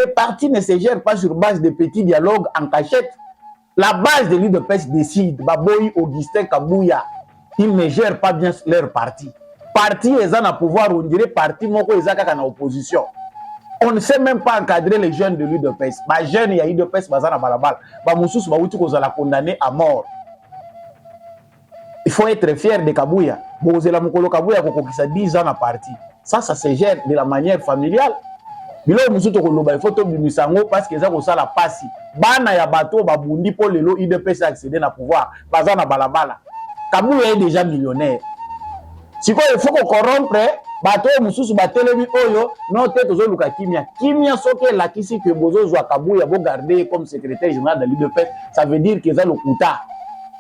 Le parti ne se gère pas sur base de petits dialogues en cachette. La base de l'UDPS décide. Baboyi Augustin Kabuya, il ne gère pas bien leur parti. Parti eza na pouvoir, on dirait parti moko eza kaka na opposition. On ne sait même pas encadrer les jeunes de l'UDPS. Ba jeunes ya UDPS baza na balabala. Ba mosusu bawuti kozala condamné à mort. Il faut être fier de Kabuya. Bozela mokolo Kabuya kokokisa 10 ans na parti. Ça se gère de la manière familiale. Biloko mosusu tokoloba, il faut tobimisa yango parce que eza kosala pasi. Bana ya bato babundi mpo lelo UDPS accéder na pouvoir, baza na balabala. Kabuya est déjà millionnaire. Sikoyo il faut kocorrompre bato oyo mosusu batelemi oyo no te. Tozoluka kimia. Kimia soki elakisi ke bozozwa Kabuya, bogarde ye comme secrétaire général de l'UDPS, ça veut dire que eza lokuta.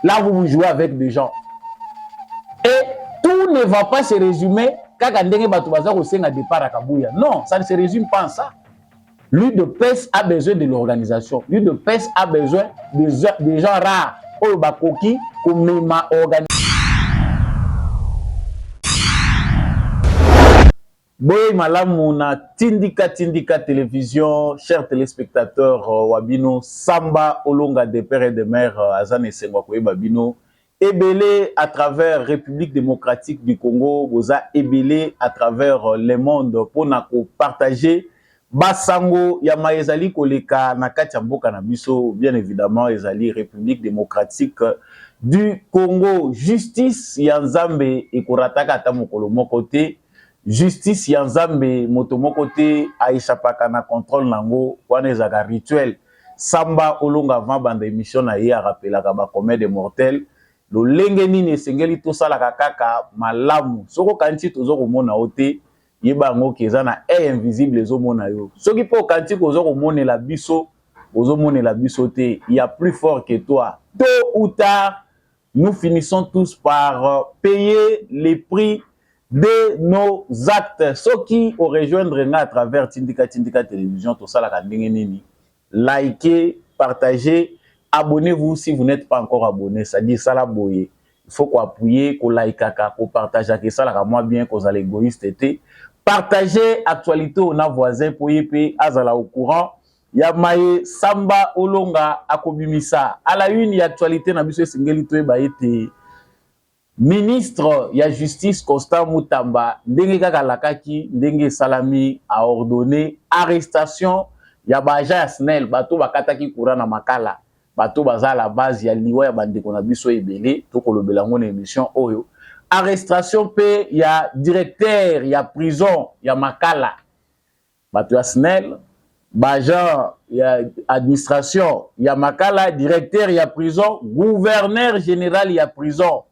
Là, vous vous jouez avec des gens et tout ne va pas se résumer kaka ndenge bato baza kosenga départ ya Kabuya. Non, ça ne se résume pas en ça. L'UDPS a besoin de l'organisation. L'UDPS a besoin des gens rares oyo bakoki komema organisation. Boye malamu na Tindika Tindika Télévision, chers téléspectateurs. Wa bino Samba Olonga de père et de mère aza na esengo ya koyeba bino ebele à travers République démocratique du Congo, boza ebele à travers le monde mpona kopartager basango ya maye ezali koleka na kati ya mboka na biso, bien évidemment ezali République démocratique du Congo. Justice ya Nzambe ekorataka ata mokolo moko te. Justice ya Nzambe, moto moko te aéchappaka na contrôle nango. Wana ezalaka rituel. Samba Olonga, avant banda émission na ye, arapelaka bacommun des mortels lolenge nini esengeli tosalaka kaka malamu. Soki okanisi toza komona yo te, yeba yango ke eza na œil invisible ezomona yo. Soki mpe okanisi koza komonela biso, ozomonela biso te. Il y a plus fort que toi. Tôt ou tard, nous finissons tous par payer les prix de nos actes. Soki orejoindre nga à travers Tindika Tindika Télévision, tosalaka ndenge nini? Likez, partagez, abonnez-vous si vous n'êtes pas encore abonné. C'est-à-dire sala boye, il faut koappuyer, kolaikaka, kopartageaka, esalaka mwa bien. Kozala égoïste te. Partager actualité na voisin po ye mpe azala au courant ya maye Samba Olonga akobimisa. À la une ya actualité na biso, esengeli toyeba ete ministre ya Justice Constant Mutamba, ndenge kaka alakaki, ndenge esalami, aordonné arrestation ya baagent ya SNEL, bato bakataki courant na Makala, bato baza la base ya liwa ya bandeko na biso ebele. Tokolobela yango na émission oyo. Arrestation mpe ya directeur ya prison ya Makala, bato ya SNEL, baagent ya administration ya Makala, directeur ya prison, gouverneur général ya prison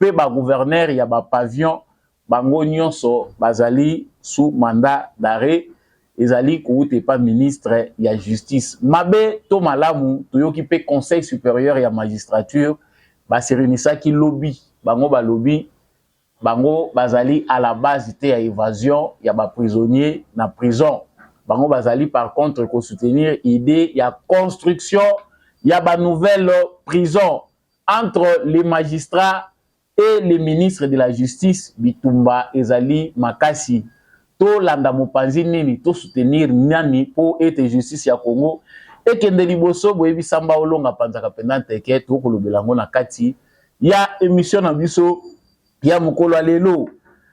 mpe bagouverneur ya bapavillon, bango nyonso bazali sous mandat d'arrêt. Ezali kouta epa ministre ya Justice. Mabe to malamu, toyoki mpe Conseil supérieur ya magistrature baserenisaki lobi. Bango balobi bango bazali à la base te ya évasion ya baprisonnier na prison. Bango bazali par contre kosoutenir idée ya construction ya banouvelle prison. Entre les magistrats et les ministres de la Justice, bitumba ezali makasi. Tolanda mopanzi nini, tosoutenir nani mpo ete justice ya Congo ekende liboso? Boyebi, Samba Olonga panzaka mpenza nteke. Tokolobela yango na kati ya émission na biso ya mokolo ya lelo.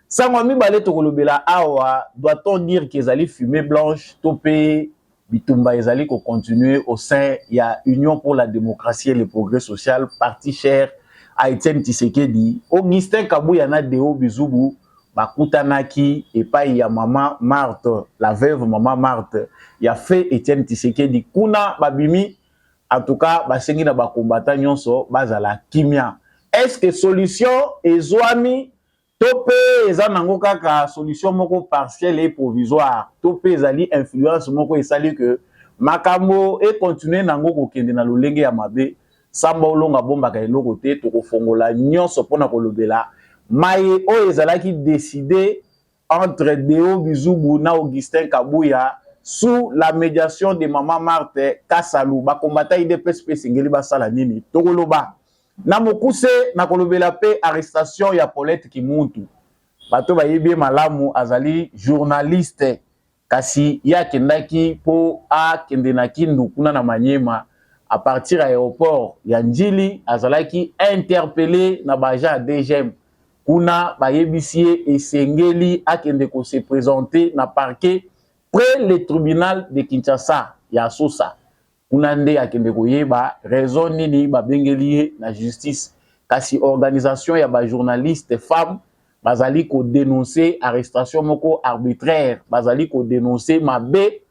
Sango ya mibale tokolobela awa, doit-on dire ke ezali fumée blanche to mpe bitumba ezali kocontinue au sein ya Union pour la démocratie et le progrès social, parti cher à Etienne Tshisekedi? Augustin Kabuya na Deo Bizubu bakutanaki epai ya mama Marthe, la veuve mama Marthe ya feu Etienne Tshisekedi. Kuna babimi, en tout cas basengi na bakombata nyonso bazala kimia. Est ce que solution ezwami to mpe eza nango kaka solution moko partielle et provisoire, to mpe ezali influence moko esali ke makambo ekontinue nango kokende na lolenge ya mabe? Samba Olonga bombaka eloko te. Tokofongola nyonso mpona kolobela maye oyo ezalaki décidé entre Deo Bizubu na Augustin Kabuya sous la médiation de mama Marthe Kasalu. Bakombata UDPS mpe esengeli basala nini? Tokoloba na mokuse. Nakolobela mpe arrestation ya Paulette Kimuntu. Bato bayebi ye malamu, azali journaliste. Kasi ye akendaki mpo akende na Kindu kuna na Maniema. À partir ya aéroport ya Ndjili, azalaki interpellé na baagent ya DGM. Kuna bayebisi ye esengeli akende kose présenter na parquet près le tribunal de Kinshasa ya Sosa. Kuna nde akende koyeba raison nini babengeli ye na justice. Kasi organisation ya bajournaliste femme bazali kodénoncer arrestation moko arbitraire, bazali kodénoncer mabe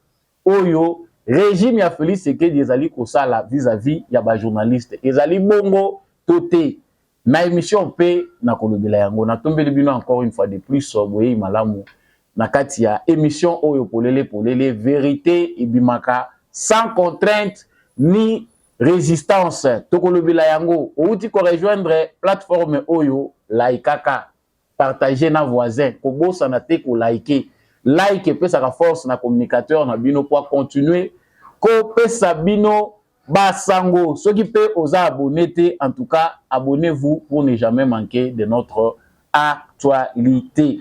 oyo régime ya Félix Tshisekedi ezali kosala vis-à-vis ya bajournaliste. Ezali bongo to te? Na émission mpe na kolobela yango. Natombeli bino encore une fois de plus boyei malamu na kati ya émission oyo polele polele, vérité ebimaka sans contrainte ni résistance. Tokolobela yango. Outi korejoindre plateforme oyo, likaka, partage na voisin, kobosana te kolike. Like epesaka force na communicateur na bino po continuer kopesa bino basango. Soki mpe oza abonné te, en tout cas abonnez-vous pour ne jamais manquer de notre actualité.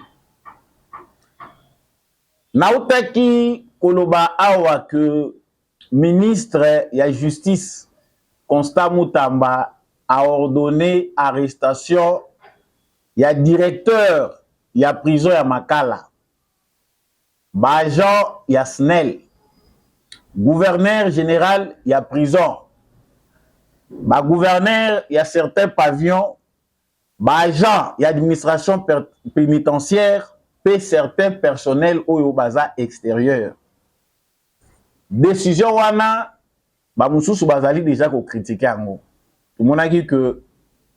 Nautaki koloba awa que ministre ya Justice Constant Mutamba a ordonné arrestation ya directeur ya prison ya Makala, baagent ya SNEL, gouverneur général ya prison, bagouverneur ya certains pavillons, baagent ya administration pénitentiaire mpe certains personnels oyo baza extérieur. Décision wana, bamosusu bazali déjà kocritiquer yango. Tomonaki que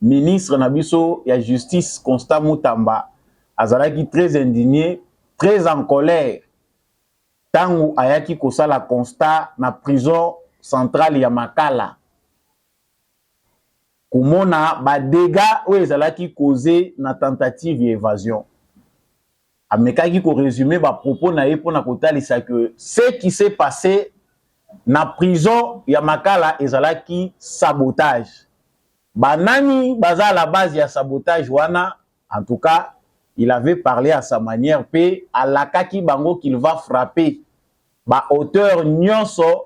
ministre na biso ya Justice Constant Mutamba azalaki très indigné, très en colère, ntango ayaki kosala constat na prison centrale ya Makala, komona badégâts oyo ezalaki causé na tentative ya évasion. Amekaki korésumer bapropos na ye mpona kotalisa que ce qui s'est passé na prison ya Makala ezalaki sabotage. Banani baza à la base ya sabotage wana? En tout cas, il avait parlé à sa manière mpe alakaki bango qu'il va frapper baauteur nyonso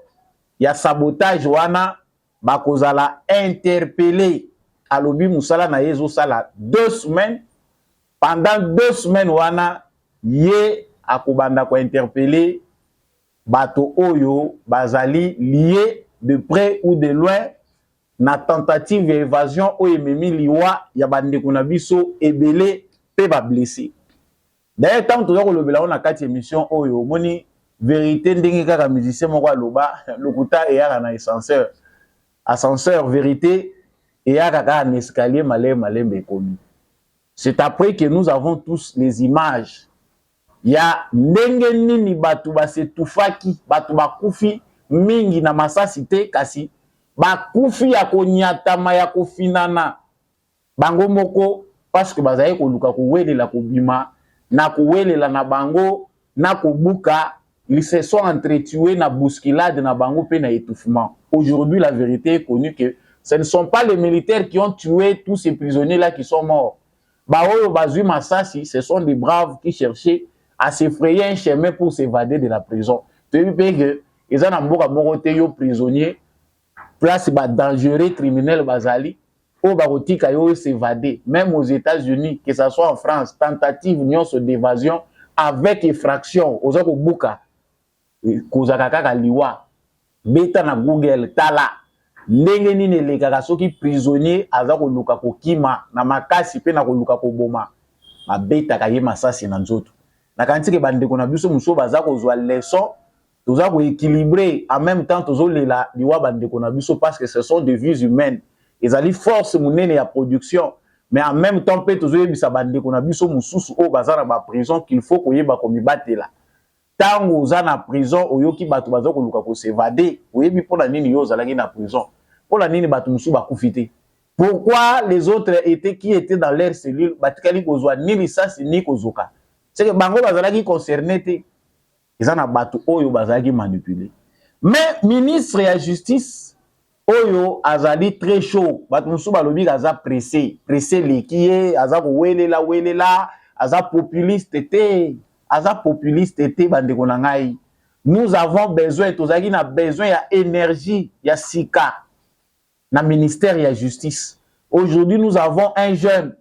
ya sabotage wana, bakozala interpellé. Alobi mosala na ye ezosala 2 semaines. Pendant 2 semaines wana, ye akobanda kointerpeller bato oyo bazali lié de près ou de loin na tentative ya évasion oyo ememi liwa ya bandeko na biso ebele mpe bablessé. D'ailleurs, ntango toza kolobela ngo na kati ya émission oyo, omoni vérité ndenge kaka musicien moko aloba: lokuta eyaka na ascenseur, ascenseur, vérité eyaka kaka na escalier, malembe malembe ekomi. C'est après que nous avons tous les images ya ndenge nini bato basetufaki, bato bakufi mingi na masasi te, kasi bakufi ya konyatama, ya kofinana bango moko, parce que bazali koluka kowelela kobima. Na kowelela na bango, na kobuka, ils se sont entretués na bousculade na bango mpe na étouffement. Aujourd'hui, la vérité est connue que ce ne sont pas les militaires qui ont tué tous ces prisonniers là qui sont morts. Baoyo bazwi masasi, ce sont des braves qui cherchaient à se frayer un chemin pour s'évader de la prison. Toyebi mpe ke eza na mboka moko te, yo prisonnier, place badangereux criminel bazali, oyo bakotika yo s'évader. Même aux États-Unis, que ça soit en France, tentative nyonso d'évasion avec effraction, oza kobuka, kozalaka kaka liwa. Beta na Google, tala ndenge nini elekaka soki prisonnier aza koluka kokima na makasi mpe na koluka koboma, babetaka ye masasi na nzoto. Nakanisi ke bandeko na biso mosusu baza kozwa leçon. Toza koéquilibrer, en même temps tozolela liwa bandeko na biso, parce que ce sont des vies humaines, ezali force monene ya production, mais en même temps mpe tozoyebisa bandeko na biso mosusu oyo baza na baprison qu'il faut koyeba komibatela. Ntango oza na prison, oyoki bato baza koluka kos'évader, oyebi mpona nini yo ozalaki na prison, mpona nini bato mosusu bakufi te, pourquoi les autres étaient qui étaient dans leur cellule batikali kozwa ni lisasi ni kozoka. C'est que bango bazalaki concerné te, eza na bato oyo bazalaki manipulé. Mais ministre ya Justice oyo azali très chaud. Bato mosusu balobi aza pressé, pressé leki ye, aza kowelela welela, aza populiste te. Aza populiste te, bandeko na ngai. Nous avons besoin, tozalaki na besoin ya énergie ya sika na ministère ya Justice. Aujourd'hui, nous avons un jeune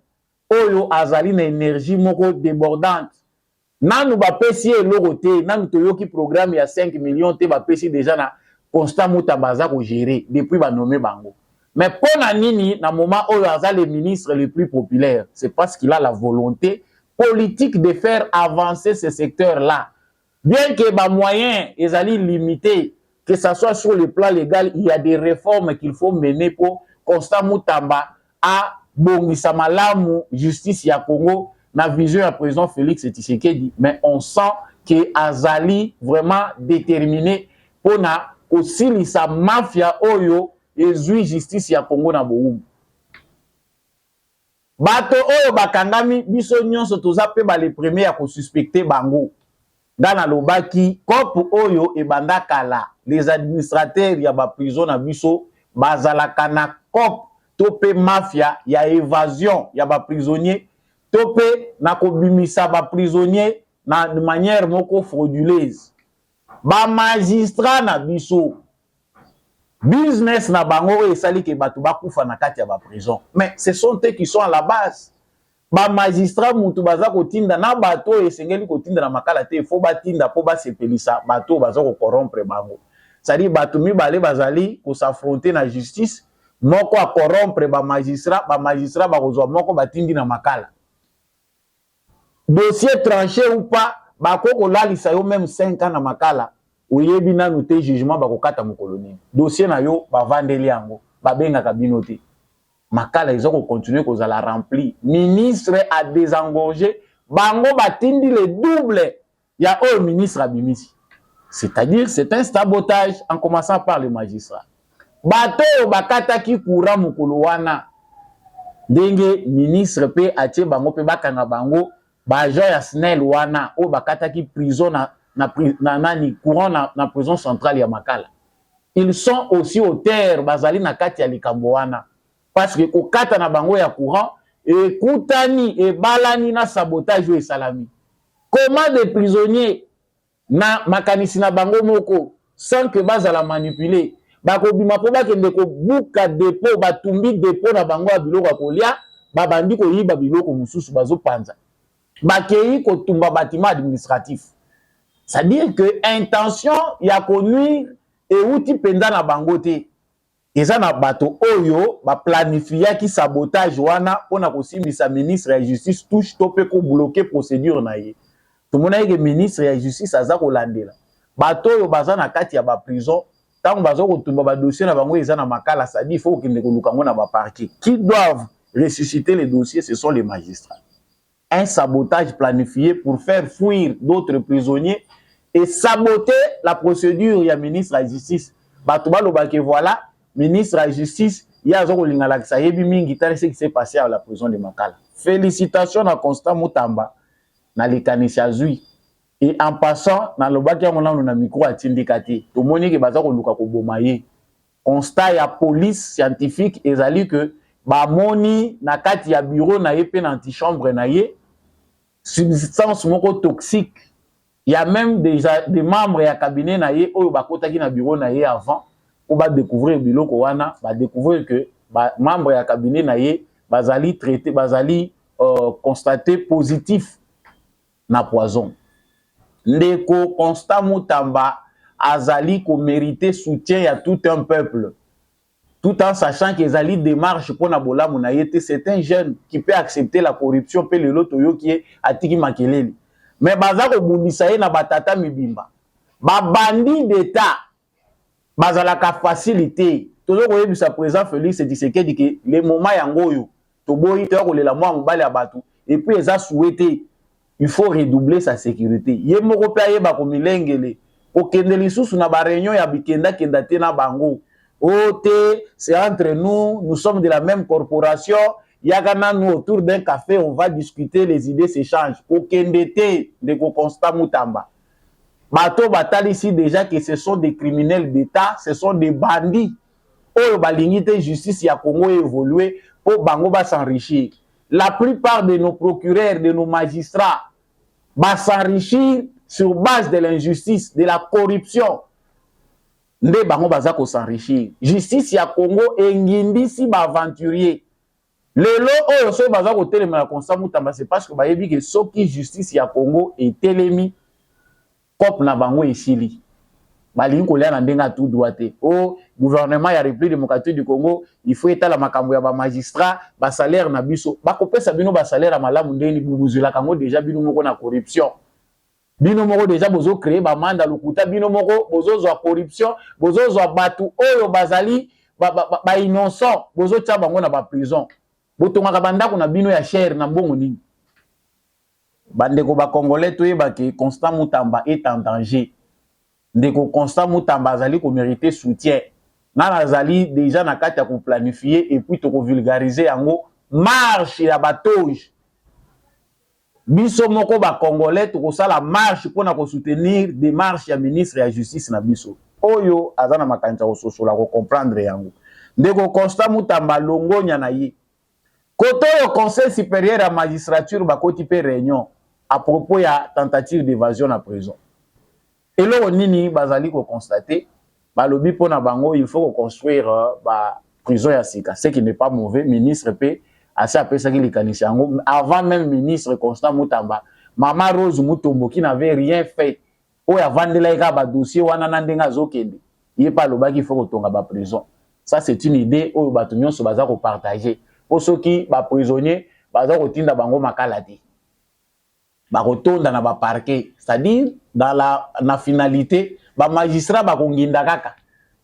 oyo azali na énergie moko débordante. Nanu bapesi ye eloko te, nanu toyoki programme ya 5 millions te, bapesi déjà na Constant Mutamba aza kogérer depuis banommer bango. Mais mpo na nini na moment oyo aza le ministre le plus populaire? C'est parce qu'il a la volonté politique de faire avancer ce secteur là bien que bamoyens ezali limité. Que ça soit sur le plan légal, il y a des réformes qu'il faut mener pour Constant Mutamba abongisa malamu justice ya Congo na vision ya président Félix Tshisekedi. Mais on sent que azali vraiment déterminé mpona kosilisa mafia oyo ezwi justice ya Congo na bowumbu. Bato oyo bakangami, biso nyonso toza mpe bale premier ya kosuspecter bango. Nga nalobaki, kope oyo ebanda kala. Les administrateurs ya baprison na biso bazalaka na cope to mpe mafia ya évasion ya baprisonnier to mpe na kobimisa baprisonnier na manière moko frauduleuse. Bamagistrat na biso, business na bango oyo esali ke bato bakufa na kati ya baprison, mais ce sont eux qui sont à la base. Bamagistrat mutu baza kotinda na bato oyo esengeli kotinda na Makala te, faut batinda mpo basepelisa bato oyo baza kocorrompre bango. C'est-à-dire bato mibale bazali kos'affronter na justice: moko acorrompre bamagistrat, bamagistrat bakozwa moko, batindi na Makala. Dossier tranché ou pas, bako kolalisa yo même 5 ans na Makala. Oyebi nanu te jugement bakokata mokolo nini. Dossier na yo bavandeli yango, babengaka bino te. Makala eza kocontinuer kozala rempli. Ministre adésengorger bango, batindi le double ya oyo ministre abimisi. C'est-à-dire, c'est un sabotage, en commençant par le magistrat. Bato oyo bakataki courant mokolo wana, ndenge ministre mpe atie bango mpe bakanga bango, baagent ya SNEL wana oyo bakataki prison na nani, courant na prison centrale ya Makala, ils sont aussi auteurs, bazali na kati ya likambo wana, parce que kokata na bango ya courant ekutani, ebalani na sabotage oyo esalami. Comment des prisonniers, na makanisi na bango moko, sans que bazala manipulé, bakobima mpo bakende kobuka dépôt, batumbi dépôt na bango ya biloko ya kolia, babandi koyiba biloko mosusu, bazopanza, bakei kotumba bâtiment administratif? C'est-à-dire que intention ya konuire euti mpenza na bango te. Eza na bato oyo baplanifiaki sabotage wana mpona kosimbisa ministre ya Justice touche to mpe kobloquer procédure na ye. Tomonaki ke ministre ya Justice aza kolandela bato oyo baza na kati ya baprison. Ntango baza kotumba badossier na bango eza na Makala, c'est-à-dire il faut kokende koluka yango na baparquet. Qui doivent ressusciter les dossiers, ce sont les magistrats. Un sabotage planifié pour faire fuir d'autres prisonniers et saboter la procédure ya ministre ya Justice. Bato balobaki: voilà, ministre ya Justice ye aza kolinga alakisa yebi mingi. Tala ce qui s'est passé à la prison de Makala. Félicitations na Constant Mutamba na likanisi azwi. Et en passant, nalobaki yango nano na micro, atindika te. Tomoni ke baza koluka koboma ye. Constat ya police scientifique ezali ke bamoni na kati ya bureau na ye mpe na antichambre na ye substance moko toxique. Ya même déjà des membres ya cabinet na ye oyo bakotaki na bureau na ye avant po badécouvrir biloko wana, badécouvrir que bamembre ya cabinet na ye bazali traité, bazali constaté positif na poison. Ndeko Constant Mutamba azali komériter soutien ya tout un peuple, tout en sachant qu'ezali démarche mpona bolamu na ye te. C'est un jeune qui peut accepter la corruption mpe lelo toyoki ye atiki makelele, mais baza kobundisa ye na batata mibimba. Babandi d'État bazalaka facile te. Toza koyebisa président Félix Tshisekedi ke le moment yango oyo toboyi, toya kolela mwa mobali ya bato. Et puis eza souhait te, il faut redoubler sa sécurité. Ye moko mpe ayeba komilengele kokende lisusu na baréunion ya bikendakenda te na bango. O te, c'est entre nous, nous sommes de la même corporation, yaka nanu autour d'un café, on va discuter, les idées s'échangent. Kokende te, ndeko Constant Mutamba. Bato batalisi déjà que ce sont des criminels d'État, ce sont des bandits oyo balingi te justice ya Congo évolue mpo bango bas'enrichir. La plupart de nos procureurs, de nos magistrats, Bas'enrichir sur base de l'injustice, de la corruption. Nde bango baza kos'enrichir. Justice ya Congo engindisi baaventurier. Lelo oyo, soki baza kotelemela Constant Mutamba, c'est parce que bayebi ke soki justice ya Congo etelemi, coop na bango esili. Balingi kolia na ndenge ya tout droit te. O gouvernement ya République démocratique du Congo, il faut etala makambo ya bamagistrat, basalaire na biso. Bakopesa bino basalaire ya malamu ndeni bozwelaka yango déjà bino moko na corruption? Bino moko déjà bozocréer bamanda lokuta, bino moko bozozwa corruption, bozozwa bato oyo bazali bainnocent, ba bozotia bango na baprison. Botongaka bandako na bino ya cher na mbongo nini? Bandeko bacongolais, toyebake Constant Mutamba est en danger. Ndeko Constant Mutamba azali komérite soutien. Nga nazali déjà na kati ya koplanifie et puis tokovulgarize yango, marche ya batoge. Biso moko bacongolais tokosala marche mpona kosoutenir démarche ya ministre ya Justice na biso oyo aza na makanisi ya kososola, kocomprendre yango. Ndeko Constant Mutamba, longonya na ye. Kote oyo, Conseil supérieur ya magistrature bakoti mpe réunion à propos ya tentative d'évasion na prison. Eloko nini bazali koconstater? Balobi mpona bango, il faut koconstruire baprison ya sika, ce qui n'est pas mauvais. Ministre mpe asi apesaki likanisi yango. Avant même ministre Constant Mutamba, mama Rose Mutombo, qui n'avait rien fait, oyo avandelaki kaka badossier wana na ndenge azokende, ye mpe alobaki il faut kotonga baprison. Ça, c'est une idée oyo bato nyonso baza kopartage, mpo soki baprisonnier baza kotinda bango makala te, bakotonda na baparquet, c'est-à-dire dans la na finalité, bamagistrat bakonginda kaka,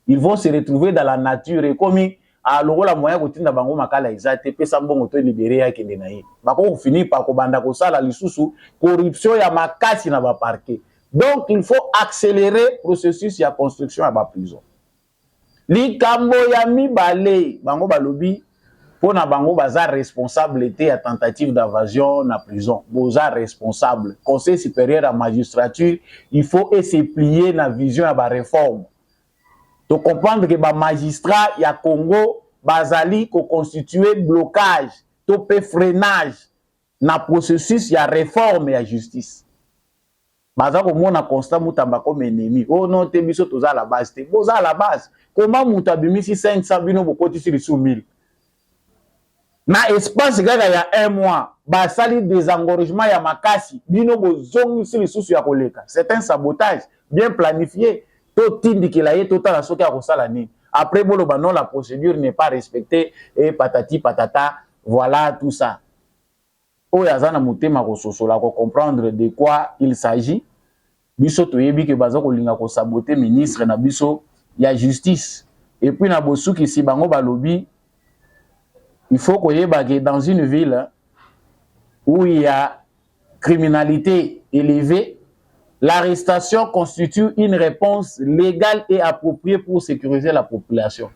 ils vont se retrouver dans la nature. Ekomi lokola moyen kotinda bango makala eza te, pesa mbongo to libérer ye, akende na ye. Bakoki kofinir par kobanda kosala lisusu corruption ya makasi na baparquet. Donc il faut accélérer processus ya construction ya baprison. Likambo ya mibale, bango balobi mpo na bango baza responsable te ya tentative d'évasion na prison. Boza responsable. Conseil supérieur ya magistrature, il faut ese plier na vision ya baréforme. Tocomprendre ke bamagistrat ya Congo bazali koconstitue blocage to mpe freinage na processus ya réforme ya justice. Baza komona Constant Mutamba comme ennemi. Oh non te, biso toza la base te. Boza la base koma? Moto abimisi 500, bino bokotisi lisusu 1000 na espace kaka ya un mois. Basali désengorgement ya makasi, bino bozongisi lisusu ya koleka. C'est un sabotage bien planifié. Totindikela ye, totala soki akosala nini. Après boloba non, la procédure n'est pas respectée et patati patata. Voilà tout ça. Oyo aza na motema kososola, kocomprendre de quoi il s'agit. Biso toyebi ke baza kolinga kosabote ministre na biso ya Justice. Et puis na bosukisi, bango balobi il faut koyeba ke dans une ville où il y a criminalité élevée, l'arrestation constitue une réponse légale et appropriée pour sécuriser la population.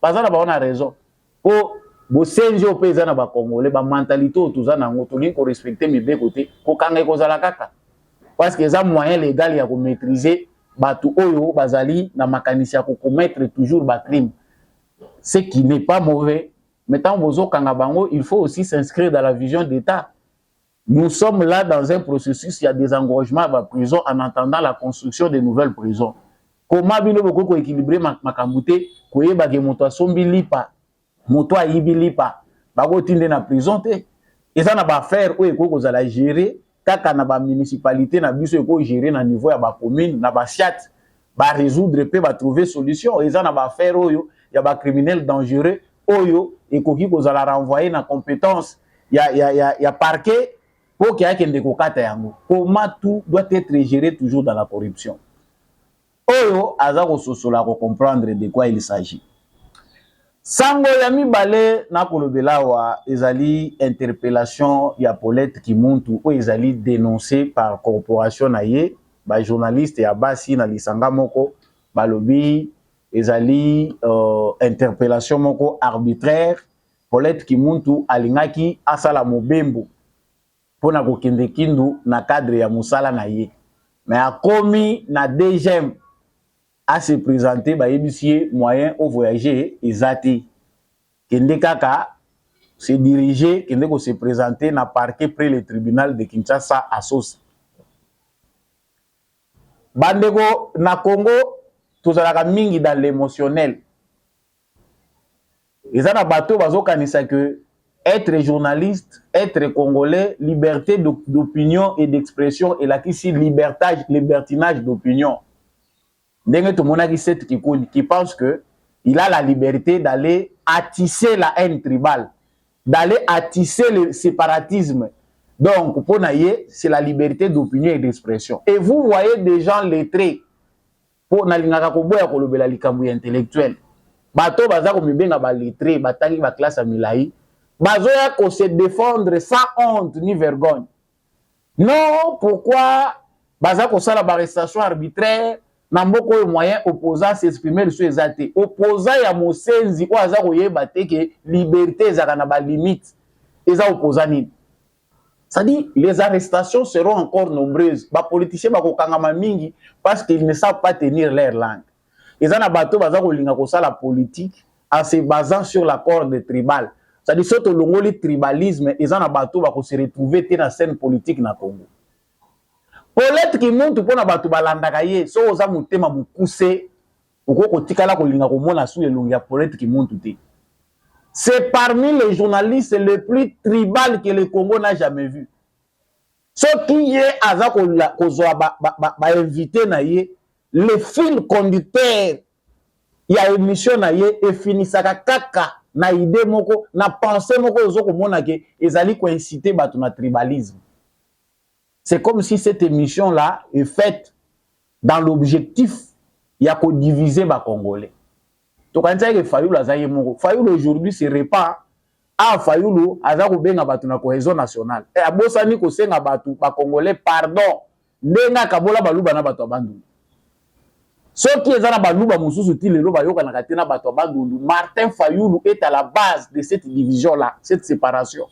Baza na bango na raison, po bosenzi oyo mpe eza na bacongolais, bamentalité oyo toza nango, tolingi korespecte mibeko te. Kokanga ekozala kaka parce que eza moyen légal ya komaîtriser bato oyo bazali na makanisi ya kocommettre toujours bacrime, ce qui n'est pas mauvais. Mais tant bozokanga bango, il faut aussi s'inscrire dans la vision d'État. Nous sommes là dans un processus ya désengorgement ya baprison en attendant la construction de nouvelles prisons. Comment bino bokoki koéquilibre makambo te, koyebake moto asombi lipa, moto ayibi lipa, bakotinde na prison te? Eza na baaffaire oyo ekoki kozala géré kaka na bamunicipalité na biso, ekoki gérer na niveau ya bacommune, na basiat, barésoudre mpe batrouver solution. Eza na baaffaire oyo ya bacriminel dangereux oyo ekoki kozala renvoyé na compétence ya parquet mpo ke akende kokata yango. Comment tout doit être géré toujours dans la corruption? Oyo aza kososola, kocomprendre de quoi il s'agit. Sango ya mibale nakolobela awa ezali interpellation ya Paulette Kimuntu oyo ezali dénoncé par corporation na ye, bajournaliste ya basi na lisanga moko. Balobi ezali interpellation moko arbitraire. Paulette Kimuntu alingaki asala mobembo mpona kokende Kindu na cadre ya mosala na ye, mais akomi na DGM ase présente, bayebisi ye moyen ovoyage eza te, kende kaka se diriger, kende kose présenter na parquet près le tribunal de Kinshasa. Asosa Bandeko, na Congo tozalaka mingi dans l'émotionnel. Eza na bato bazokanisa que être journaliste, être congolais, liberté d'opinion et d'expression elakisi libertage, libertinage d'opinion. Ndenge tomonaki Seth Kikuni qui pense que il a la liberté d'aller attiser la haine tribale, d'aller attiser le séparatisme. Donc pour na ye, c'est la liberté d'opinion et d'expression. Et vous voyez des gens lettrés, po nalingaka koboya kolobela likambo ya intellectuel, bato baza komibenga balettrés, batangi baclasse ya milai, bazoya kose défendre sans honte ni vergogne. Non, pourquoi baza kosala baarrestation arbitraire na mboka oyo? Moyen opposant s'exprimer lisusu eza te. Opposant ya mosenzi oyo aza koyeba te ke liberté ezalaka na balimite, eza opposant nini? C'est-à-dire, les arrestations seront encore nombreuses. Bapoliticien bakokangama mingi parce qu'ils ne savent pas tenir leur langue. Eza na bato baza kolinga kosala politique en se basant sur la corde tribale. C'est-à-dire, soki tolongoli tribalisme, eza na bato bakose retrouver te na scène politique na Congo. Paulette Kimuntu, mpona bato balandaka ye, soki oza motema mokuse, okoki kotikala kolinga komona su elongi ya Paulette Kimuntu te. C'est parmi les journalistes les plus tribal que le Congo n'a jamais vu. Soki ye aza kozwa bainvité na ye, le fil conducteur ya émission na ye efinisaka kaka na idée moko, na pensée moko ozo komona ke ezali koinciter bato na tribalisme. C'est comme si cette émission là est faite dans l'objectif ya kodiviser bacongolais. Tokanisaki Fayulu aza ye moko. Fayulu aujourd'hui se répand. A Fayulu aza kobenga bato na cohésion nationale. E abosani kosenga bato bacongolais pardon ndenge akabola Baluba na bato ya Bandundu. Soki eza na Baluba mosusu ti lelo bayokanaka te na bato ya Bandundu, Martin Fayulu est à la base de cette division là, cette séparation.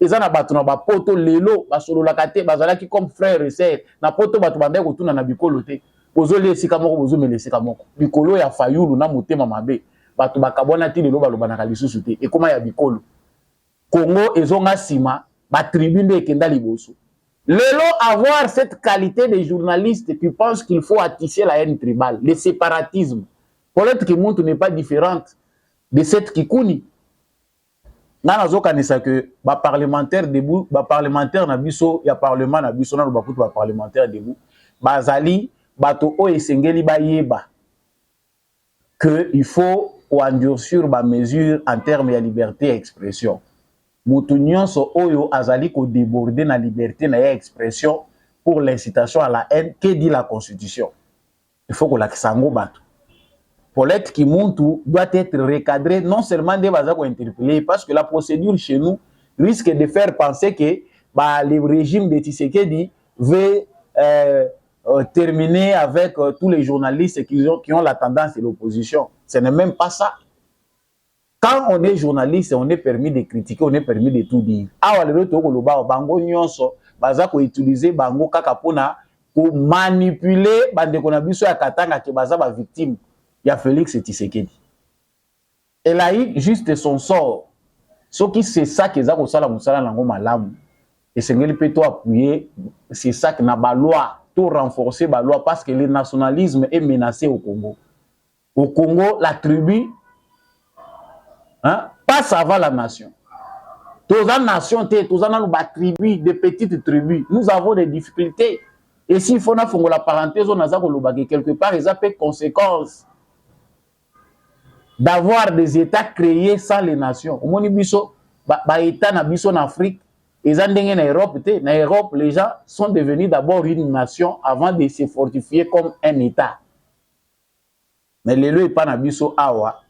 Eza na bato na bapoto lelo basololaka te, bazalaki comme frère et sœur na poto. Bato bandaki kotuna na bikolo te, bozolia esika moko, bozomela esika moko. Likolo ya Fayulu na motema mabe, bato bakabwana, ti lelo balobanaka lisusu te. Ekóma ya bikolo. Congo ezonga nsima, batribu nde ekenda liboso. Lelo, avoir cette qualité de journaliste qui pense qu'il faut attiser la haine tribale, le séparatisme, Paulette Kimuntu n'est pas différente de cette Kikuni. Nga nazokanisa ke baparlementaire debout, baparlementaire na biso ya parlement na biso, naloba kutu baparlementaire debout, bazali bato oyo esengeli bayeba que il faut koendurcir bamesure en terme ya liberté ya expression. Moto nyonso oyo azali kodéborde na liberté na ye expression pour l'incitation à la haine, que dit la constitution? Il faut kolakisa yango bato. Paulette Kimuntu doit être recadré, non seulement nde baza kointerpeller, parce que la procédure chez nous risque de faire penser que bah, le régime de Tshisekedi veut terminer avec tous les journalistes qui ont la tendance de l'opposition. Ce n'est même pas ça. Quand on est journaliste, on est permis de critiquer, on est permis de tout dire. Awa lelo tokoloba, bango nyonso baza koutiliser bango kaka mpona komanipuler bandeko na biso ya Katanga ke baza bavictime ya Félix Tshisekedi. Elle a eu juste son sort. Soki c'est ça ke eza kosala mosala nango malamu, esengeli mpe to appuyer c'est ça na baloi, to renforcer baloi, parce que le nationalisme est menacé au Congo. Au Congo, la tribu, hein, passe avant la nation. Toza nation te, toza nanu batribu, de petites tribus. Nous avons des difficultés. Et s'il faut nafongola parenthèse, oyo naza kolobaka, quelque part eza mpe conséquence d'avoir des états créés sans les nations. Omoni biso baétat ba na biso na Afrique eza ndenge na Europe te. Na Europe, les gens sont devenus d'abord une nation avant de se fortifier comme un état. Mais lelo epa na biso awa,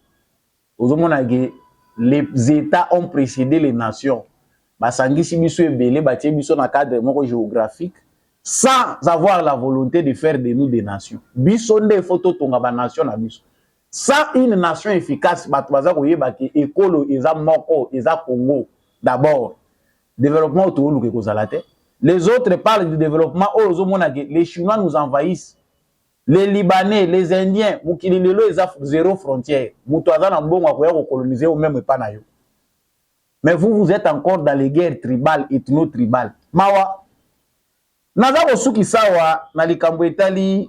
ozomona ke les états ont précédé les nations. Basangisi biso ebele, batie biso na cadre moko géographique sans avoir la volonté de faire de nous des nations. Biso nde faut totonga banation na biso. Sans une nation efficace, bato baza koyeba ke ekolo eza moko, eza Congo d'abord, développement oyo tooluka ekozala te. Les autres parlent du développement oyo ozomona ke les Chinois nous envahissent, les Libanais, les Indiens. Mokili lelo eza zéro frontière. Moto aza na mbongo akoya kocoloniser yo même epa na yo. Mais vous, vous êtes encore dans les guerres tribales, ethno-tribales. Mawa. Naza kosukisa awa na likambo etali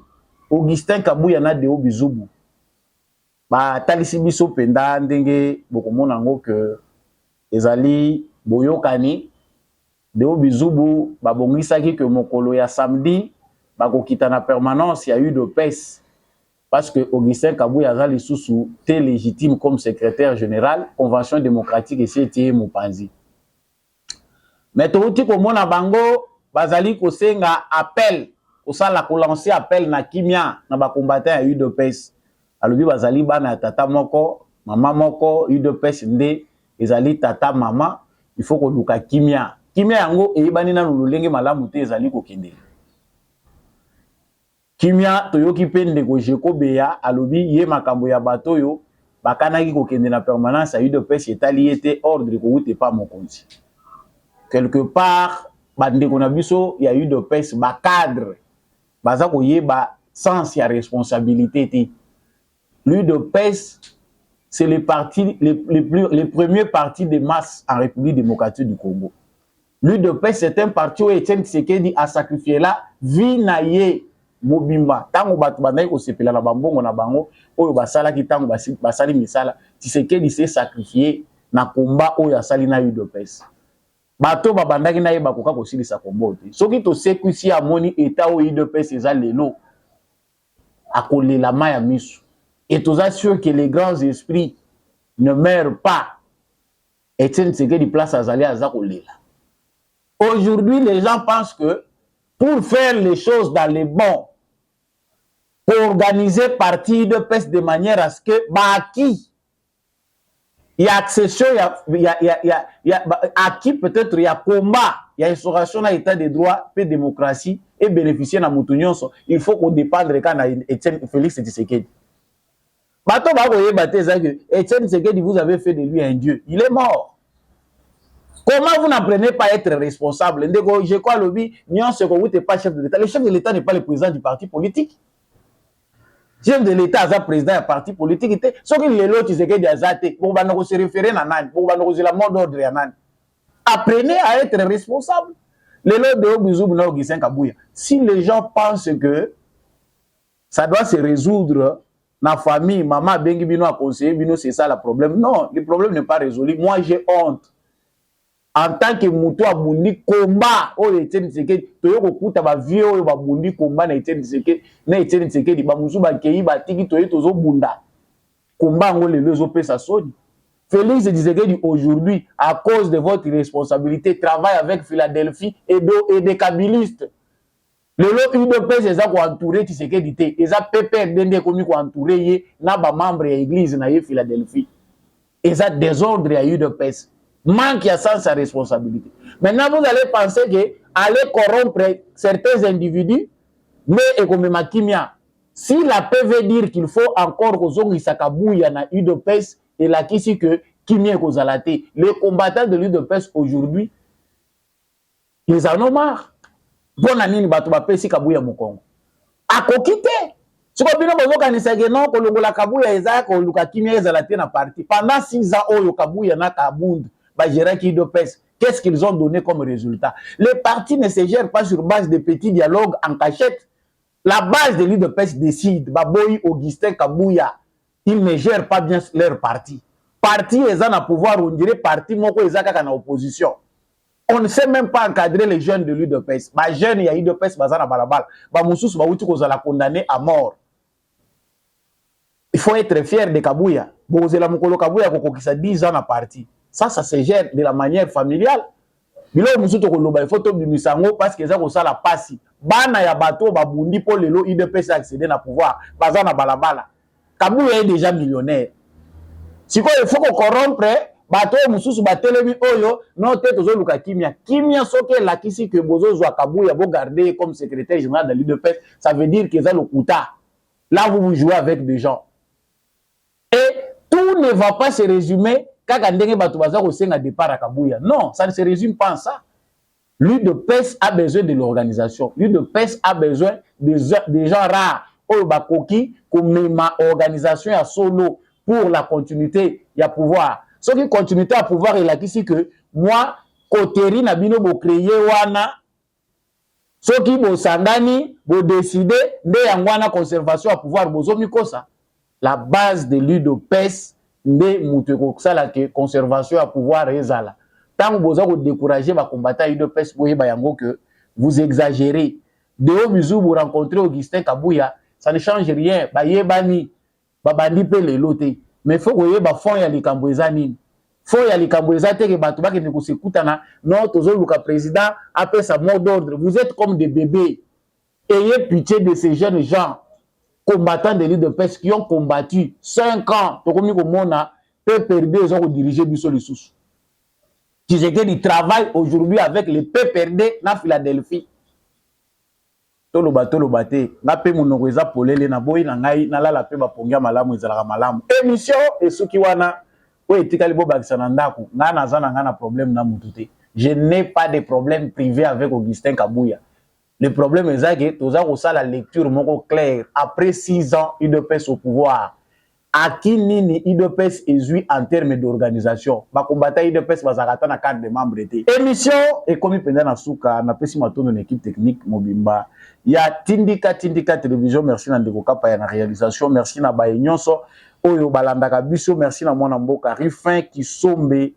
Augustin Kabuya na Deo Bizubu batalisi biso mpenza ndenge bokomona yango ke ezali boyokani. Deo Bizubu babongisaki ke mokolo ya samedi bakokita na permanence ya UDPS, parce que Augustin Kabuya aza lisusu te légitime comme secrétaire général. Convention démocratique esi etie mopanzi. Mais touti komona bango bazali kosenga appel, kosala kolancer appel na kimia na bacombattant ya UDPS. Alobi bazali bana ya tata moko, mama moko. UDPS nde ezali tata mama. Il faut koluka kimia. Kimia yango eyebani nanu lolenge malamu te, ezali kokendela kimia. Toyoki mpe ndeko Jeko Beya alobi ye makambo ya bato oyo bakanaki kokende na permanence ya UDPS etali ye te, ordre kowuta epa mokonzi. Quelque part bandeko na biso ya UDPS, bacadre, baza koyeba sens ya responsabilité te. L'UDPS, c'est le parti le premier parti de masse en République démocratique du Congo. L'UDPS, c'est un parti oyo Etienne Tshisekedi a sacrifié la vie na ye mobimba. Ntango bato bandaki kosepela na bambongo na bango oyo basalaki, ntango basali misala, Tshisekedi s'est sacrifié na komba oyo asali na UDPS. Bato babandaki na ye bakoka kosilisa kombo te. Soki tosekwisi, amoni état oyo UDPS eza lelo, akolela mai ya miso. Et toza sûr que les grands esprits ne meurent pas. Etienne Tshisekedi, place azali, aza kolela. Aujourd'hui, les gens pensent que pour faire les choses dans les bons, pour organiser parti UDPS de manière à ce que baacquis ya accession ya acquis peut-être ya combat ya instauration na état de droit mpe démocratie et bénéficier na motu nyonso, il faut kodépendre kaka na Etienne Félix Tshisekedi. Bato bakoyeba te eza que Etienne Tshisekedi, vous avez fait de lui un dieu, il est mort. Comment vous n'apprenez pas à être responsable? Ndeko je crois alobi nyonso ekowuta pas chef de l'État. Le chef de l'État n'est pas le président du parti politique. Chef de l'État aza président ya parti politique te. Soki lelo Tshisekedi aza te, bokobanda kose référer na nani? Bokobanda kozela mot d'ordre ya nani? Apprenez à être responsable. Lelo Deo Bizubu na Augustin Kabuya, si les gens pensent que ça doit se résoudre na famille, mama abengi bino, aconseiller bino, c'est ça le problème, non, le problème n'est pas résolu. Moi, j'ai honte en tant que moto abundi combat oyo Etienne Tshisekedi. Toye kokuta bavieux oyo babundi combat na Etienne Tshisekedi, na Etienne Tshisekedi bamosusu bakei, batiki, toye tozobunda combat yango. Lelo ezopesa soni. Félix Tshisekedi aujourd'hui, à cause de votre irresponsabilité, travaille avec Philadelphie et des kabilistes. Lelo UDPS eza koentourer Tshisekedi te, eza PPRD nde ekomi koentourer ye na bamembre ya église na ye Philadelphie. Eza désordre ya UDPS, manque ya sens ya responsabilité. Maintenant, vous allez penser que aller corrompre certains individus nde ekomema kimia. Si la paix veut dire qu'il faut encore kozongisa Kabuya na UDPS, elakisi que kimia ekozala te. Les combattants de l'UDPS aujourd'hui, ils en ont marre. Mpo na nini bato bapesi Kabuya mokongo? Akoki te. Sikoyo bino bozokanisaki non, kolongola Kabuya eza koluka kimia ezala te na parti. Pendant 6 ans oyo Kabuya na Kabund bagéraki UDPS, qu'est-ce qu'ils ont donné comme résultat? Le parti ne se gère pas sur base de petits dialogues en cachette. La base de l'UDPS décide. Baboyi Augustin Kabuya, il ne gère pas bien leur parti. Parti eza na pouvoir, on dirait parti moko eza kaka na opposition. On ne sait même pas encadrer les jeunes de l'UDPS. Bajeunes ya UDPS baza na balabala, bamosusu bawuti kozala condamné à mort. Il faut être fier de Kabuya. Bokozela mokolo Kabuya kokokisa 10 ans na parti. Ça se gère de la manière familiale. Biloko mosusu tokoloba, il faut tobimisa yango parce que eza kosala pasi. Bana ya bato babundi mpo lelo UDPS accéder na pouvoir, baza na balabala. Kabuya est déjà millionnaire. Sikoyo il faut kocorrompre bato oyo mosusu batelemi oyo no te. Tozoluka kimia. Kimia soki elakisi ke bozozwa Kabuya, bogarde ye comme secrétaire général de l'UDPS, ça veut dire que eza lokuta. Là, vous, vous jouez avec des gens et tout ne va pas se résumer kaka ndenge bato baza kosenga départ ya Kabuya. Non, ça ne se résume pas en ça. L'UDPS a besoin de l'organisation. L'UDPS a besoin des gens rares oyo bakoki komema organisation ya solo pour la continuité ya pouvoir. Soki continuité ya pouvoir elakisi que moi coterie na bino bocréer wana, Soki bosangani, bodécider nde yango wana conservation ya pouvoir, bozomikosa. La base de l'UDPS nde moto ekosala ke conservation ya pouvoir ezala. Ntango boza kodécourager bacombattants ya UDPS, boyeba yango que vous exagérez. Deo bizu borencontrer Augustin Kabuya, ça ne change rien. Bayebani, babandi mpe lelo te. Mais faut koyeba fond ya likambo eza nini. Fond ya likambo eza te ke bato bakende kosekutana. Non, tozoluka président apesa mot d'ordre. Vous êtes comme des bébés. Ayez pitié de ces jeunes gens combattants de l'UDPS qui ont combattu 5 ans. Tokomi komona PPRD eza kodiriger biso lisusu. Tshisekedi travaille aujourd'hui avec le PPRD na Philadelphie. Toloba, toloba te, nga mpe monoko eza polele. Naboyi na ngai nalala mpe bapongi ya malamu ezalaka malamu. Émission esuki wana. Oyo etikali, bobakisa na ndako. Ngai naza na ngai na problème na mutu te. Je n'ai pas de problème privé avec Augustin Kabuya. Le problème eza ke toza kosala lecture moko claire. Après 6 ans UDPS au pouvoir, aki nini UDPS ezwi en terme d'organisation? Bacombattants UDPS bazalaka ata na carte de membre te. Émission ekomi mpenza na suka. Napesi matondo na équipe technique mobimba ya Tindika Tindika Télévision. Merci na ndeko Kapaya na réalisation. Merci na baye nyonso oyo balandaka biso. Merci na mwana mboka Rifin Kisombe.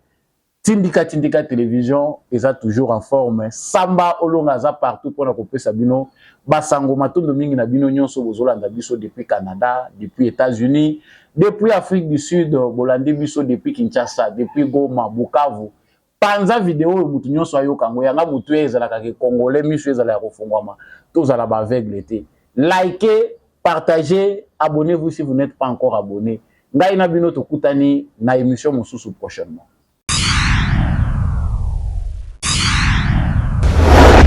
Tindika Tindika Télévision eza toujours en forme. Samba Olonga aza partout mpona kopesa bino basango. Matondo mingi na bino nyonso bozolanda biso depuis Canada, depuis États-Unis, depuis Afrique du Sud. Bolandi biso depuis Kinshasa, depuis Goma, Bukavu. Panza video oyo, mutu nyonso ayoka yango. Yanga mutu ezalaka ke Congolais miso ezala ya kofungwama, tozala baaveugle te. Likez, partagez, abonnez-vous si vous n'êtes pas encore abonné. Ngai na bino tokutani na émission mosusu prochainement.